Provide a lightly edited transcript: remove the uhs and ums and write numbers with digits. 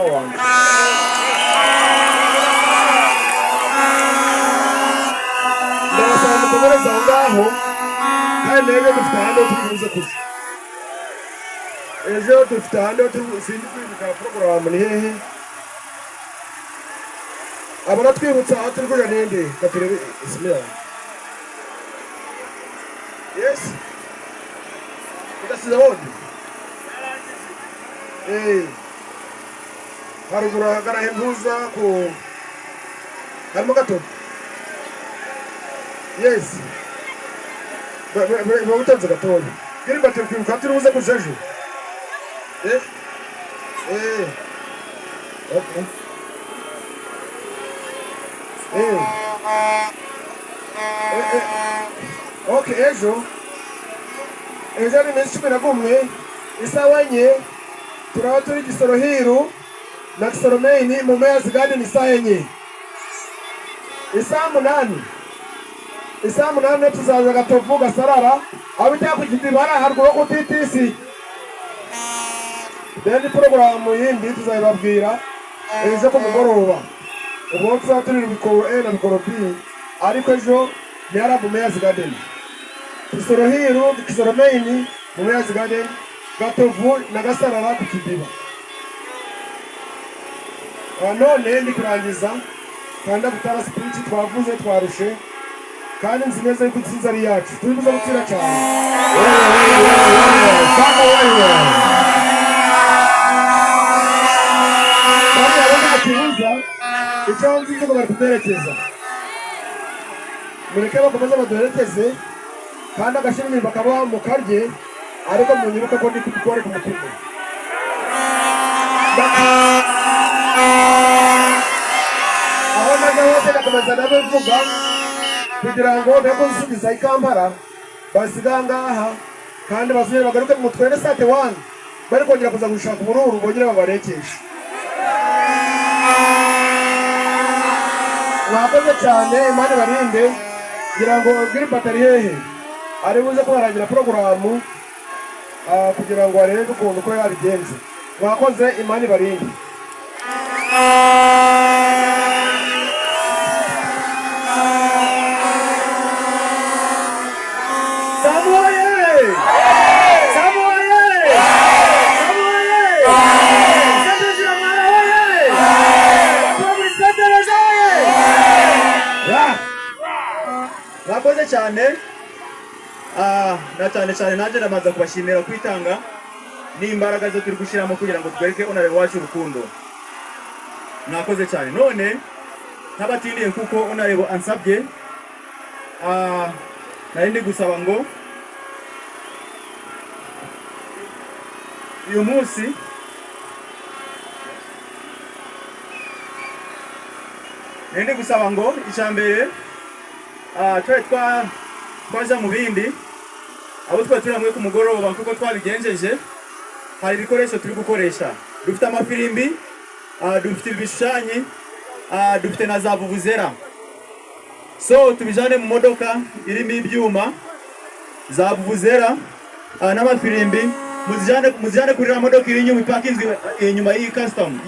Mutima wanjye. Ndabasaba mukomereze aho ngaho, kandi n'ejo dufite ahandi ho turi buze kuja. Ejo dufite ahandi ho turi, sindi kwibuka porogaramu ni hehe. Abaratwibutsa aho turi kuja ninde? Katurebe isimu yanjye. Yes, udasize wundi. Haruguru ahagana hempuza ku harimo gato. Yes, utanze gatoya. Girimba, turi kwibuka turi buze kuja ejo. Okay. Okay, ejo ni iminsi 11, isaha 4 turaba turi Kisoro Hill na Kisoro Main mu Mayor's Garden, isaha 4. Isaha 8, isaha 8 tuzaza Gatovu, Gasarara, aho bita ku Kidibara, haruguru yo ku TTC. Then porogaramu yindi tuzabibabwira ejo ku mugoroba. Ubwo tuzaba turi Bikoro A na Bikoro B, ariko ejo ni hariya mu Mayor's Garden, Kisoro Hill, Kisoro Main, mu Mayor's Garden, Gatovu na Gasarara ku Kidiba. None ndi kurangiza kandi gutara speech. Twavuze, twarushe, kandi nzi neza yuko intsinzi ari iyacu, turi buze gutsinda cyane. Samuel. Bariya bo nta kibuza, icyo nzi cyo bari kuduherekeza. Mureke bakomeze baduherekeze, kandi agashimwe bakaba mukarye, ariko munyibuke ko ndi kubikora ku mutima. Aho najya hose ndakomeza ndabivuga kugira ngo be kunsubiza i Kampala, basiga ngaha kandi basubire bagaruke mu twene 31, bari kongera kuza gushaka ubururu, bongere babarekeshe. Mwakoze cyane, Imana ibarinde. Ngira ngo Gilbert ari hehe? Ari buze kubarangira porogaramu kugira ngo arebe ukuntu uko yabigenza. Mwakoze, Imana ibarinde. Samuel! Samuel! Samuel! Sendezira mwana oye! Sendereza oye! Mwakoze cyane. Na cyane cyane nanjye ndabanza kubashimira kwitanga n'imbaraga zo turi gushyiramo kugira ngo twereke honorable wacu urukundo. Mwakoze cyane. None ntabatindiye, kuko honorable ansabye, nari ndi gusaba ngo uyu munsi nari ndi gusaba ngo icya mbere, twari twaja mu bindi, abo twari turi hamwe ku mugoroba, kuko twabigenjeje, hari ibikoresho turi gukoresha. Dufite amafirimbi, dufite ibishushanyi, dufite na za vuvuzera. So tubijane mu modoka irimo ibyuma, za vuvuzera n'amafirimbi, muzijane kuri ya modoka iri inyuma, ipakinzwe inyuma y'iyi custom.